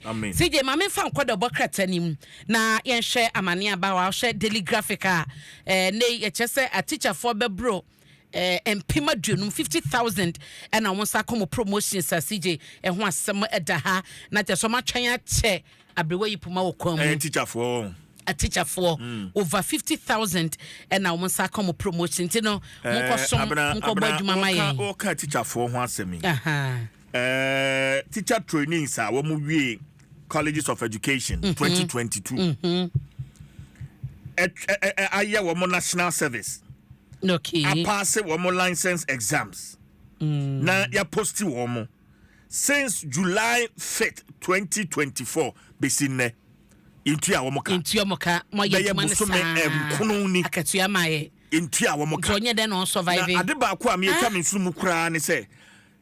Amen. CJ, ma memfa nkɔ dɛ bɔ krataa no mu na yɛnhwɛ amane aba hɔ. Ahwɛ Daily Graphic a, ne yɛkyerɛ sɛ atikyafoɔ bɛboro 50,000, 50,000, ɛna wɔn nsa akɔ mo promotions a, CJ, ɛho asɛm ɛda ha na kyerɛ sɛ wɔn atwɛn akyɛ aberewa yi poma wɔ kwan mu. Ɛyɛ teacherfoɔ. Atikyafoɔ over 50,000 ɛna wɔn nsa akɔ mo promotion, nti no monkɔ som, monkɔ bɔ adwuma ma yɛn. Wɔka teacherfoɔ ho asɛm yi, teacher trainees a wɔn wie Colleges of Education 2022 ayɛ wɔn national service, apass wɔn license exams na yɛapost wɔn since July 5th 2024 bɛsi nnɛ, ntua wɔn ka. Ntua mo ka, mo ayɛ bɛyɛ adwuma no bosome saa 9 ni. Akatua ma yɛ. Ntua wɔn nti ka. Ɔnyɛ dɛn na ɔnsurvive? Na ade baako a meyɛtwa me nsuno mu koraa ne sɛ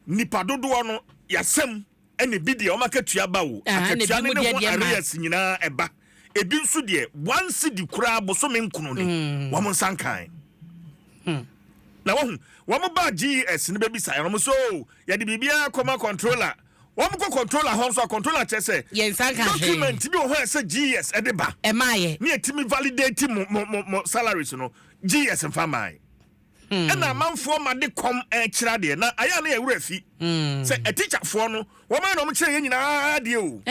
nipa dodoɔ no yɛasɛm ɛne bi deɛ ɔma akatua ba o. Ah, na akatua ebi ne mu ne deɛ ho deɛ ma. arrears nyinaa ɛba. Ebi nso deɛ, 1 cedi koraa, bosome 9 ni wɔn nsa nkan. Na wɔhu wɔn ba GES no bɛbisa wɔn so o, yɛde biribiara kɔma controller. Wɔn kɔ controller hɔ nso a, controller kyerɛ sɛ yɛn nsa nka hwee. Document bi wɔ hɔ a ɛsɛ GES ɛde ba ɛmaa yɛ. ne yɛtumi validate mo salaries no, GES nfa maa. Ɛna amanfoɔ ma de kɔm ɛkyerɛ adeɛ na ayɛ a na yɛwura fi sɛ ɛtikyafoɔ no, wɔn a na wɔn kyerɛ yɛn nyinaa adeɛ o.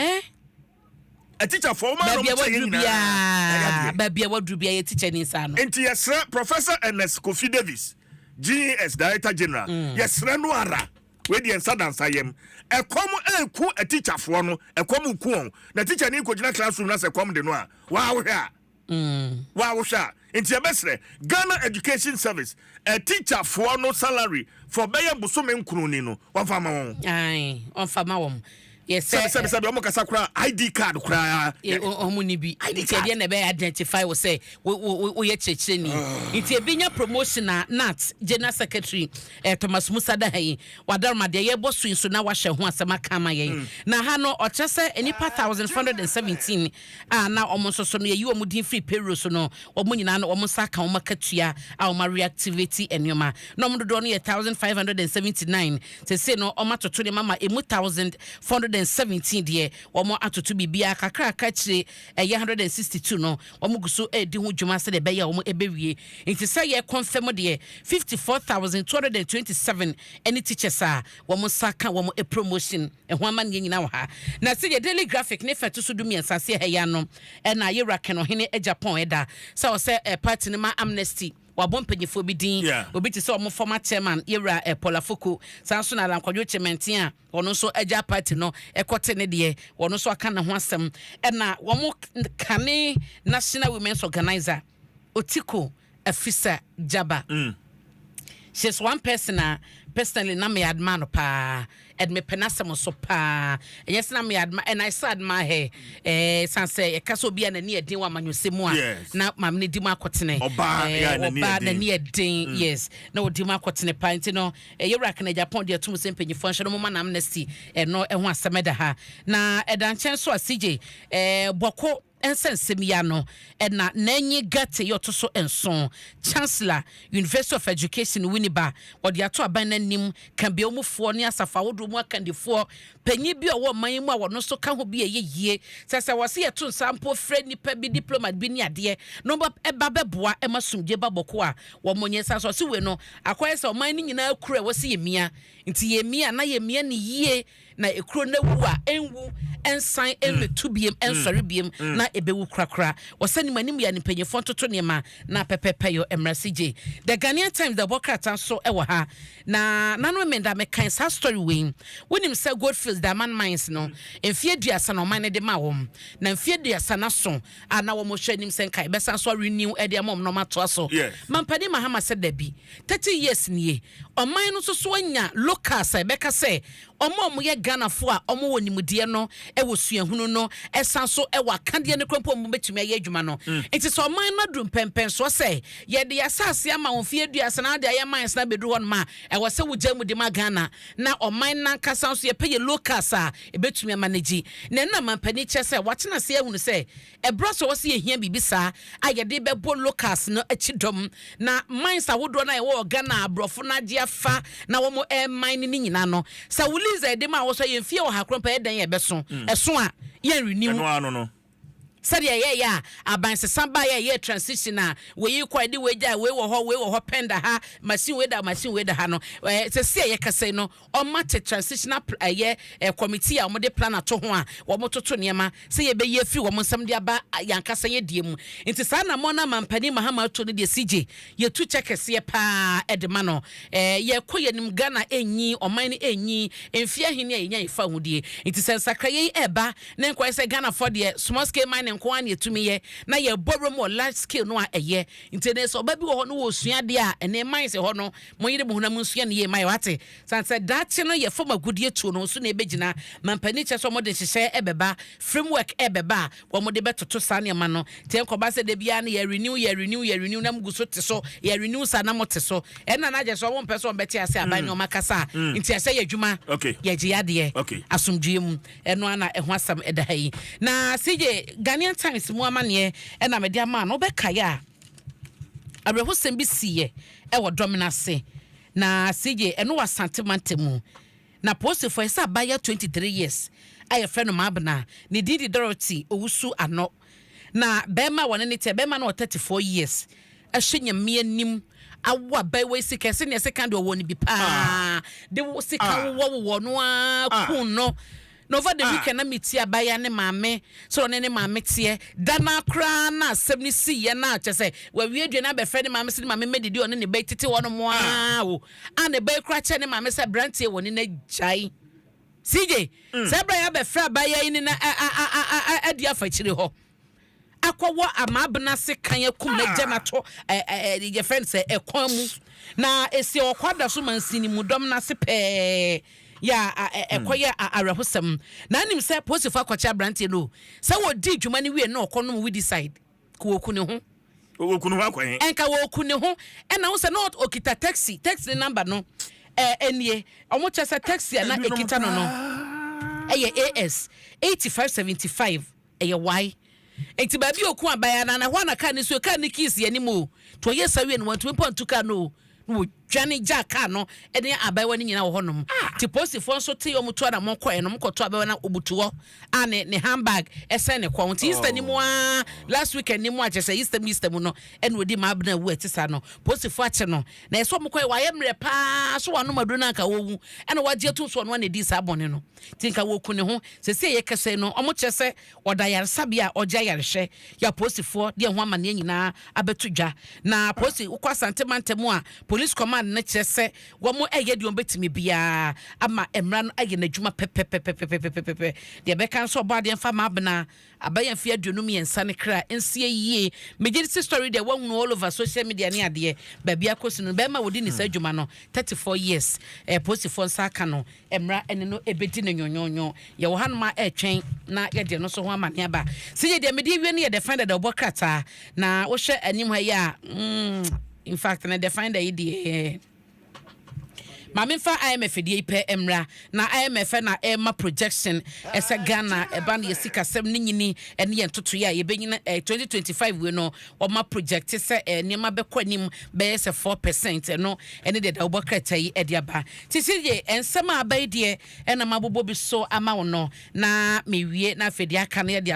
Ɛtikyafoɔ, wɔn a na baabi a wɔn kyerɛ yɛn waduru nyinaa ɛyɛ biara adeɛ. Baabi a waduru biara, yɛ teacher ni nsa no. Nti yɛsrɛ Professor Ernest Kofi Davis, GES Director General, yɛsrɛ no ara, wei deɛ nsa dansa yam. Ɛkɔm ɛɛku ɛtikyafoɔ no, ɛkɔm ku wɔn, na tikya ni kɔgyina classroom na sɛ kɔm de no a, waa wohwɛ a, waa wohwɛ a. Nti yɛbɛsrɛ Ghana Education Service, ɛtikyafoɔ no salary for bɛyɛ bosome 9 ni no, wɔmfa ma wɔn. Ayi, ɔnfa ma wɔn yɛsɛ. Sɛbi sɛbi sɛbi, ɔmo kasa koraa, ID card koraa. Ɔmo ni bi. ID nti card. Ɛdeɛ na ɛbɛyɛ identify wɔ sɛ wo woyɛ kyerɛkyerɛni? Nti ebi nya promotion a, GNAT General Secretary Thomas Musa da ha yi, wadaroma deɛ yɛbɔ so yi so na wahyɛ ho asɛm aka ama yɛn. Na ha no ɔkyerɛ sɛ nipa 1,417 a na ɔmo nso so no yɛyi wɔn din firi payroll so no, wɔn nyinaa no wɔn nsa aka wɔn akatua a wɔn reactivate nneɛma, na wɔn dodoɔ no yɛ 1,579. Sese no wɔn atoto nneɛma ma emu 1,417 deɛ, wɔn atoto biribiara kakraka kyerɛ ɛyɛ 162 no, wɔn gu so redi ho dwuma sɛdeɛ ɛbɛyɛ a wɔn ɛbɛwie. Nti sɛ yɛ confirm deɛ, 54,227 ɛne teachers a wɔn nsa ka wɔn promotion ɛho amanneɛ nyinaa wɔ ha. Na sɛdeɛ Daily Graphic ne fɛ to so 13 se ɛha yi ano, ɛna yɛwura Ken Ohene Agyapong ɛda sɛ ɔsɛ party no ma amnesty, wabɔ mpanyinfoɔ bi din. Obi te sɛ ɔmo former chairman, yɛwura Paul Afoko, saa nso na Alan Kwadwo Kyerematen a ɔno nso agya party no ɛkɔte ne deɛ, ɔno nso aka ne ho asɛm. Ɛna wɔn kane national women's organizer Otiko Afisa Jaba. She's one person a personally na me admire no paa, ɛde mepɛ n'asɛm so paa. Ɛnyɛ sɛ na me admire, and I still admire her, san sɛ yɛka sɛ obi a n'ani yɛ den wɔ amanyɔsɛm mu a, na maame no di mu akɔtene. Ɔbaa, yeah, n'ani yɛ ɔbaa den. N'ani yɛ den, yes, na ɔdi mu akɔtene paa. Nti no yɛwura Ken Agyapong deɛ, tum sɛ mpanyinfoɔ nhyɛ no moma na amnesty ɛno ɛho asɛm ɛda ha. Na ɛda nkyɛn so a, CJ, Bawku nsɛnsɛm yi ano, ɛna Nanyi Ghartey yɛ ɔto so 7, Chancellor, University of Education, Winneba, wɔde ato aban n'anim ka bea mufoɔ ne asafo ahodoɔ mu akandifoɔ panyin bi a ɔwɔ ɔman yi mu a wɔno nso ka ho bi a ɛyɛ yie sɛ wɔse yɛto nsa mpo frɛ nipa bi, diplomat bi ne adeɛ na ɔba ɛba bɛboa ɛma sumdwe ba Bawku a, wɔn nyɛ sa so. Ɔse wei no akɔyɛ sɛ ɔman no nyinaa kuro a wɔsi yɛ mia, nti yɛ mia na yɛ mia ne yie na ekuro no awu a, ɛnwu ɛnsan ɛmmɛtu biem, ɛnsɔre biem na ɛbɛwu korakora. Wɔsɛ nim anim yɛ ne mpanyinfoɔ ntoto nneɛma na pɛpɛpɛ yɔ mmerɛ. Gye The Ghanaian Times da bɔ krataa nso ɛwɔ ha na nanu mmenda mekan saa story wei. Wonim sɛ Goldfields Damang Mines no, mfeɛ 30 na ɔman no de ma wɔn, na mfeɛ 30 na so a na wɔn hwɛ anim sɛ nka ɛbɛsan so renew ɛde ama wɔn na wɔn atoa so. Mampanin Mahama sɛ dabi, 30 years nie, ɔman no nso so anya locals a ɛbɛka sɛ ɔmo a ɔmo yɛ Ghanafoɔ a ɔmo wɔ nimdeɛ no, ɛwɔ suahunu no, ɛsan so ɛwɔ akadeɛ no kora mpo, ɔmo bɛtumi ayɛ adwuma no. Nti sɛ ɔman no aduru mpɛmpɛnsoɔ sɛ yɛde asase ama wɔn mfeɛ 30 na ade ayɛ mines na abɛduru hɔ nom a, ɛwɔ sɛ wogya mu de ma Ghana na ɔman nankasa nso yɛpɛ yɛ locals a ɛbɛtumi ama no gyi. Na ɛno na mampanin kyerɛ sɛ watena ase ahunu sɛ ɛberɛ sɛ wɔ sɛ yɛhia biribi saa a yɛde bɛbɔ locals no akyi dɔm na mines ahodoɔ no a ɛwɔ wɔ Ghana, aborɔfo no agye afa na wɔn ɛman no ne nyinaa no, sɛ wo lease a yɛde ma wɔ so yɛ mfie 100 korɔ mpa, yɛdan yɛ bɛso ɛso a yɛn renew. Ɛno ano no. Sɛdeɛ ɛyɛyɛ a abansesa ba yɛ yɛ transition a, wei kɔ ɛde wei gya, wei wɔ hɔ, wei wɔ hɔ, pɛn da ha, machine wei da, machine wei da ha no, sɛ si a yɛkasa yi no, ɔma te transitional ɛyɛ committee a wɔde plan ato ho a wɔn toto nneɛma sɛ yɛbɛyi afiri wɔn nsam de aba yankasa yɛ die mu. Nti saa na mo na mampanin Mahama ato no deɛ, CJ, yɛtu kyɛ kɛseɛ paa ɛde ma no. Yɛkɔ yɛnim Ghana ɛnyi ɔman no ɛnyi mfie ahene a yɛnya yɛfa ahodie. Nti sɛ nsakraeɛ yi ɛɛba ne nkɔyɛ sɛ Ghanafoɔ deɛ, small scale mining nko ara na yɛtumi yɛ na yɛbɔ wura mu wɔ large scale no a ɛyɛ. Nti ɛnɛ sɛ ɔba bi wɔ hɔ no wɔsua adeɛ a, ɛnɛ mines hɔ no, monyere mo honam nsua ne yie ma yɛ wate sane sɛ daakye no yɛ fam agodie tuo no nso na ɛbɛgyina. Mampani kyɛ sɛ ɔmode nhyehyɛ ɛbɛba, framework ɛbɛba a wɔmode bɛtoto saa nneɛma no. Nti ɛnkɔba sɛ da biara no yɛ renew, yɛ renew, yɛ renew na mugu so te so, yɛ renew saa na mote so. Ɛnna na agye sɛ ɔmo mpɛ sɛ ɔmbɛte ase aban ne ɔma kasa a, nti ɛsɛ yɛ adwuma yɛgye yadeɛ asomdwie mu. Ɛno ana ɛho asɛm ɛda ha yi. Na CJ, Ghanaian Times mu amanneɛ ɛna mede ama no. Wobɛkaeɛ a, awerɛhosɛm bi siiɛ ɛwɔ dɔm no ase na CJ, ɛno wɔ Asante mantam mu na polisifoɔ ɛsɛ abaayewa 23 years a yɛfrɛ no Maabena, ne din de Dorothy Owusu Ano, na bɛrima a wɔne ne teɛ, bɛrima no wɔ 34 years, ɛhyɛ Nyame anim awo abaayewa yi sika ɛsɛ nea ɛsɛ deɛ ɔwɔ no bi paa de wo sika wowɔ wowɔ no ara kun no. Na over the weekend na metie abaayewa ne maame sɛ ɔne ne maame teɛ da na koraa na asɛm no siiɛ na kyɛ sɛ wawie aduane abɛfrɛ ne maame sɛ ne maame mɛdidi. Ɔne ne ba yi tete hɔ no mo aa o a ne ba yi koraa kyɛ ne maame sɛ aberanteɛ wɔ ne n'agyae. CJ, sɛ ɛberɛ a yɛabɛfrɛ abaayewa yi ne na adi afa akyire hɔ akɔwɔ amaabena se kan akum na gya n'ato ɛ ɛ yɛfrɛ no sɛ ɛkwan mu na esi ɔkɔ ada so mansini mu dɔm n'ase pɛɛ yɛ a ɛkɔyɛ awerɛhosɛm. Na anim sɛ polisifoɔ akɔkyɛ aberanteɛ no sɛ wɔdi dwuma no wie na ɔkɔ nom weedicide ka wɔku ne ho. Wɔku ne ho akɔ he? Ɛnka wɔku ne ho. Ɛna wo sɛ na ɔkita taxi, taxi ne number no ɛnie. Ɔmo kyɛ sɛ taxi a na ɛkita no ɛyɛ AS 8575 ɛyɛ Y. Nti baabi a oku abaya na hɔ na kaa ne so, kaa ne keys yɛ anim o. Nti ɔyɛ sa wie no, wɔntumi mpo ntu kaa no o, na wɔdwane gya kaa no ne abayewa no nyinaa wɔ hɔnom. Nti polisifoɔ nso te ɔmo to ana mo kɔɛ no, mo kɔto abayewa no obutu hɔ a ne handbag ɛsɛn ne kɔn. Nti Easter ni mu aa, last weekend ni mu a kyerɛ sɛ Easter mu, Easter mu no ɛna odi maa abena wu. Ɛte saa no, polisifoɔ akye no na ɛsɛ ɔmo kɔɛ wayɛ mmerɛ paa so wanom aduro no anka wɔwu, ɛna wagye atum so ɔno ana edi saa bɔne no. Nti nka wɔku ne ho. Sɛsi ɛyɛ kɛsɛ no, ɔmo kyerɛ sɛ ɔda yaresabea a ɔgye ayarehwɛ yɛ. Apolisifoɔ de ɛho amanneɛ nyinaa abɛto dwa. Na polisi wokɔ Asante mantam a, police command no kyerɛ sɛ wɔn ɛyɛ deɛ wɔn bɛtumi biara ama mmara no ayɛ n'adwuma pɛpɛpɛpɛpɛpɛpɛ. Deɛ ɛbɛka nso, ɔbɔ adeɛ mfa ma abena abɛyɛ mfe 23 ne kra nsie yie. Megye si story deɛ wɔahunu all over social media ne adeɛ baabi akɔsi no, bɛrima wɔdi ne saa adwuma no, 34 years, polisifoɔ nsa aka no, mmara ɛne no ɛbɛdi no nyonyonyo. Yɛwɔ hanom a ɛretwɛn na yɛde no nso ho amane aba. Sɛ yɛ deɛ mede wie no yɛ The Finder dɛ ɔbɔ krataa na wohwɛ anim ha yi a, in fact na The Finder yi deɛ, maame nfa IMF deɛ yi pɛ mmra na IMF na ɛma projection ɛsɛ Ghana ɛba no yɛ sikasɛm ne nyini ɛne yɛn ntotoeɛ a yɛbɛnyina 2025 wei no, ɔma project sɛ nneɛma bɛkɔ anim bɛyɛ sɛ 4%. Ɛno ɛne deɛ da wɔbɔ krataa yi ɛde aba. Te sɛ deɛ nsɛm a aba yi deɛ, ɛna mabobɔ bi so ama wo no na mewie na afei deɛ aka no yɛde ato.